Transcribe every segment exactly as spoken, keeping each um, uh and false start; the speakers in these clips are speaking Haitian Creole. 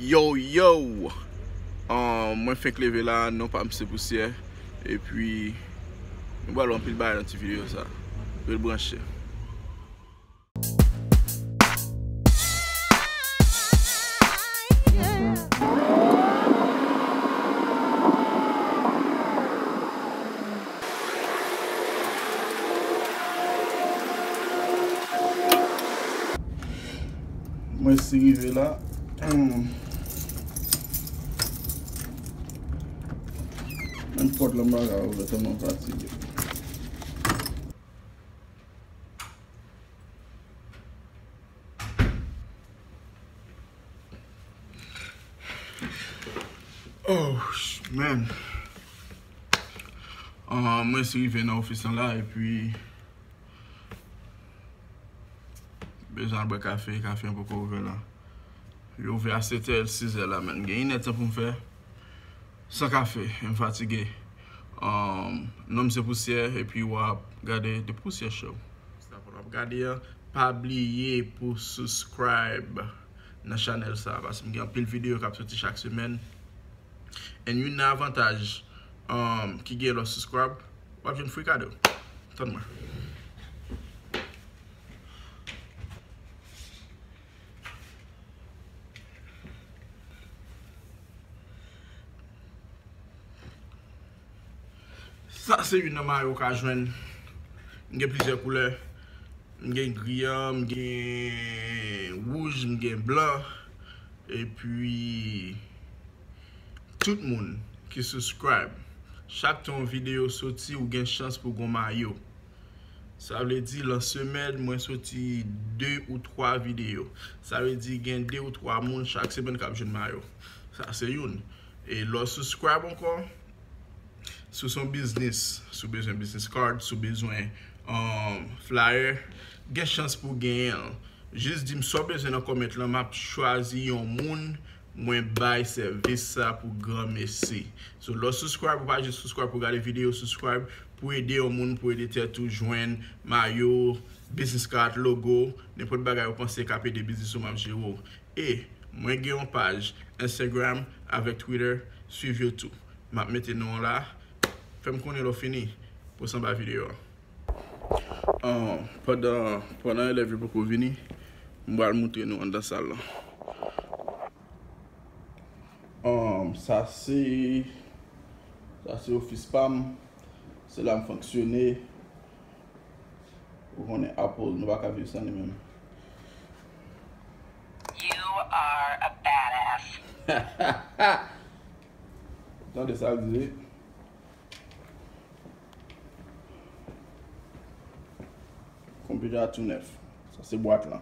Yo, yo! Ah, mwen fenk leve la, non pa m se Pousyè. Epi, nou pral wè anpil bagay nan ti videyo sa. Ret branche. Mwen si rive la. Hmm. Menm pòt lan m pa ka ouvè tèlman m fatige. Oh, man. Ah, mwen si rive nan ofis lan la, epi bezwen al bwè kafe, kafe an poko ouvè la. Yo ouvè a sèt è, sis è la, man. Gen inèdtan pou m fè san kafe, e m fatige. Um, non m se Pousyè, epi w ap gade The Pousyè Show. Sa w ap gade an, pa bliye pou subscribe nan chanèl sa, paske m gen anpil videyo k ap soti chak semèn. And youn nan avantaj, um, ki gen lè w subscribe, w ap jwenn free kado. Tann mwen. Sa se youn nan mayo w ka jwenn. M gen plizyè koulè. M gen gri an, m gen wouj, m gen blan. Epi, tout moun ki subscribe, chak tan yon videyo soti, ou gen chans pou gon mayo. Sa vle di, lan semèn, mwen soti de ou twa videyo. Sa vle di, gen de ou twa moun chak semèn k ap jwenn mayo. Sa se youn. E lè w subscribe ankò, si w se yon biznis, si w bezwen business card, si w bezwen, um, flyer, gen chans pou w genyen l. Jis di m sa w bezwen nan comment lan, m ap chwazi yon moun mwen bay sèvis sa pou granmesi. So, lè w subscribe, ou pa jis subscribe pou gade videyo, subscribe pou ede yon moun, pou ede tèt ou jwenn mayo, business card, logo, nenpòt bagay ou panse k ap ede biznis ou m ap jere w. E mwen gen yon paj Instagram avèk Twitter, swiv yo tou. M ap mete non an la. Fè m konnen lè w fini pou w sanba videyo a. Ah, pandan, pandan elèv yo poko vini, m pral moutre nou anndan sal lan. Um, sa se, sa se ofis pa m. Se la m fonksyone. Ou konnen Apple, nou pa ka viv san li menm. You are a badass. Tande sa l di. Konpitè a tou nèf. Sa se bwat lan.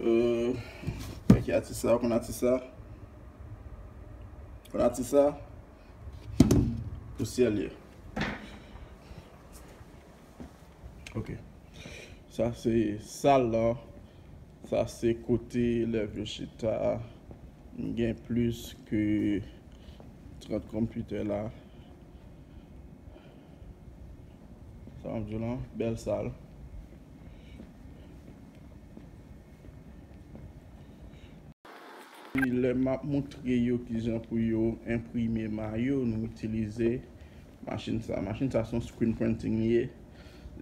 Euh, ki atis sa? Ou konn atis sa? Konn atis sa? Pousyè l ye. Ok. Sa se sal lan. Sa se kote elèv yo chita a. M gen plis ke trant konpitè la. Sa m ap di w lan, bèl sal. Lè m ap moutre yo kijan pou yo enprime mayo, nou itilize machin sa. Machin sa se yon screen printing li ye.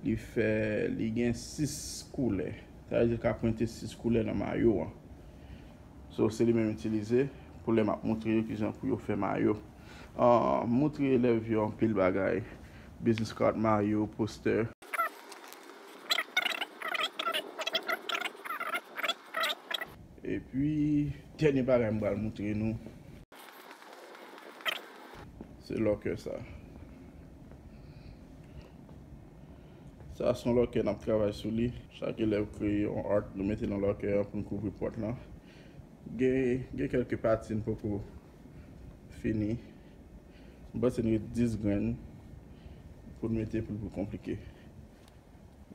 Li fè, li gen sis koulè. Sa vle di l ka prente sis koulè nan mayo an. So, se li menm m itilize pou lè m ap moutre yo kijan pou yo fè mayo. Ah, moutre elèv yo anpil bagay. Business card, mayo, postè. Epi, dènye bagay m pral moutre nou, se lòkè sa. Sa se yon lòkè n ap travay sou li. Chak elèv kreye yon art, nou mete nan lòkè an pou n kouvri pòt lan. Gen, gen kèlke pati n poko fini. M panse n ret dis grenn pou n mete pou l pi konplike.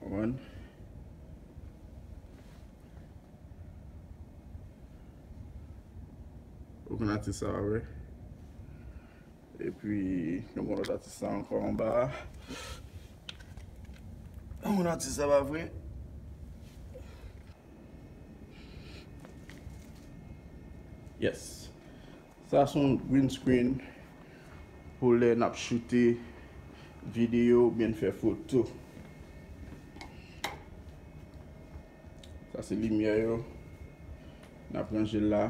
Konprann? Ou konn atis sa, pa vre? Epi, nou gen lòt atis sa ankò anba a. Ou konn atis sa, pa vre? Yes. Sa se yon green screen pou lè n ap choute videyo oubyen n fè foto. Sa se limyè yo. N ap ranje l la.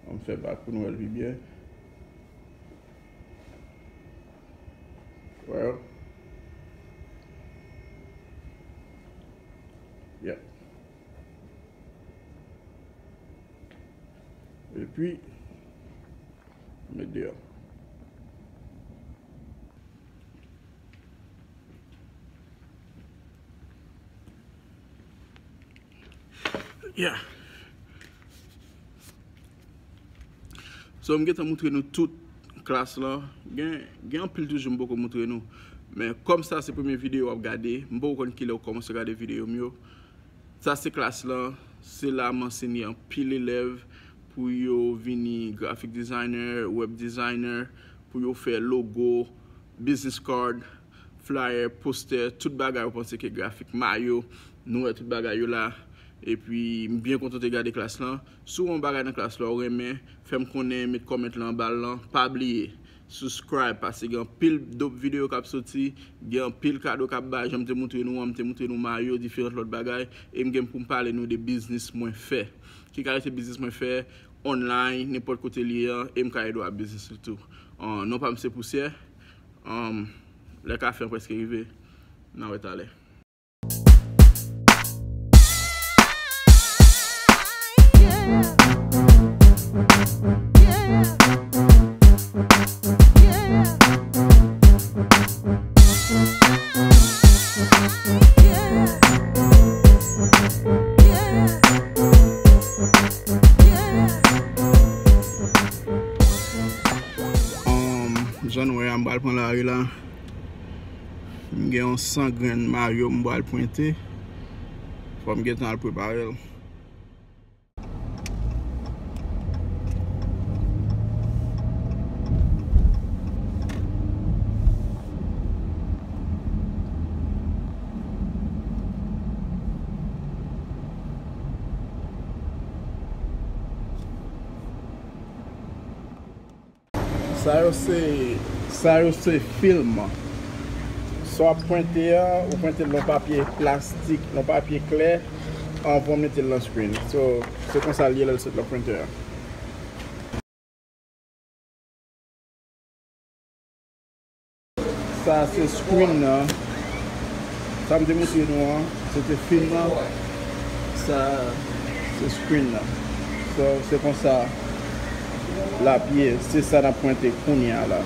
Ann fè bak pou nou wè l pi byen. Well. Yeah. Epi, met deyò. Yeah. So, m gentan moutre nou tout klas lan. Gen, gen anpil toujou m poko moutre nou. Men kòm sa se premye videyo w ap gade, m poko konn kilè w kòmanse gade videyo m yo. Sa se klas lan. Se la m ansenye anpil elèv pou yo vini graphic designer, web designer, pou yo fè logo, business card, flyer, poster, tout bagay ou panse ke grafik, mayo, nou wè tout bagay yo la. Epi, m byen kontan te gade klas lan. Si w wè yon bagay nan klas la ou renmen, fè m konnen, met comment lan anba l lan. Pa bliye, subscribe, paske gen anpil dope videyo k ap soti, gen anpil kado k ap bay, jan m te moutre nou an, m te moutre nou mayo, diferan lòt bagay, e m gen pou m pale nou de biznis mwen fè. Ki kalite biznis mwen fè, online, nenpòt kote l ye an, e m ka ede w ak biznis ou tou. Ah, non pa m se Pousyè. Um, lè kafe an prèske rive. N a wè talè. Um, jan nou wè a, m pral pran lari la. M gen yon san grenn mayo m pral pwente. Fò m gentan al prepare l. Sa yo se, sa yo se film. Sa w ap pwente a, ou pwente l nan papye plastik, nan papye klè, anvan w mete l nan screen. So, se konsa l ye lè l sot nan printer a. Sa se screen nan. Sa m te montre nou an, se te film nan. Sa se screen nan. So, se konsa l ap ye. Se sa n ap pwente kounye a la.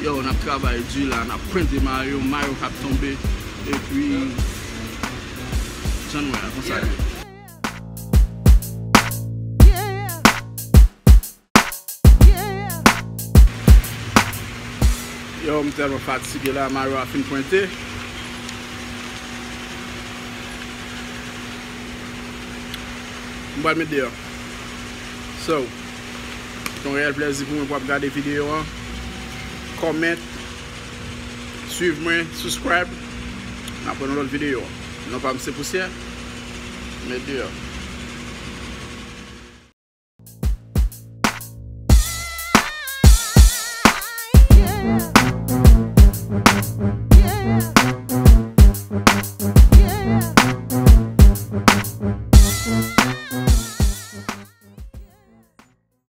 Yo, n ap travay di la, n ap pwente mayo, mayo k ap tonbe, epi, jan nou wè a, konsa l ye. Yo, m tèlman fatige la, mayo a fin pwente. M pral met deyò. So, se yon reyèl plèzi pou mwen pou w ap gade videyo an. Comment, swiv mwen, subscribe. N ap wè nan lòt videyo. Non pa m se Pousyè. Met deyò.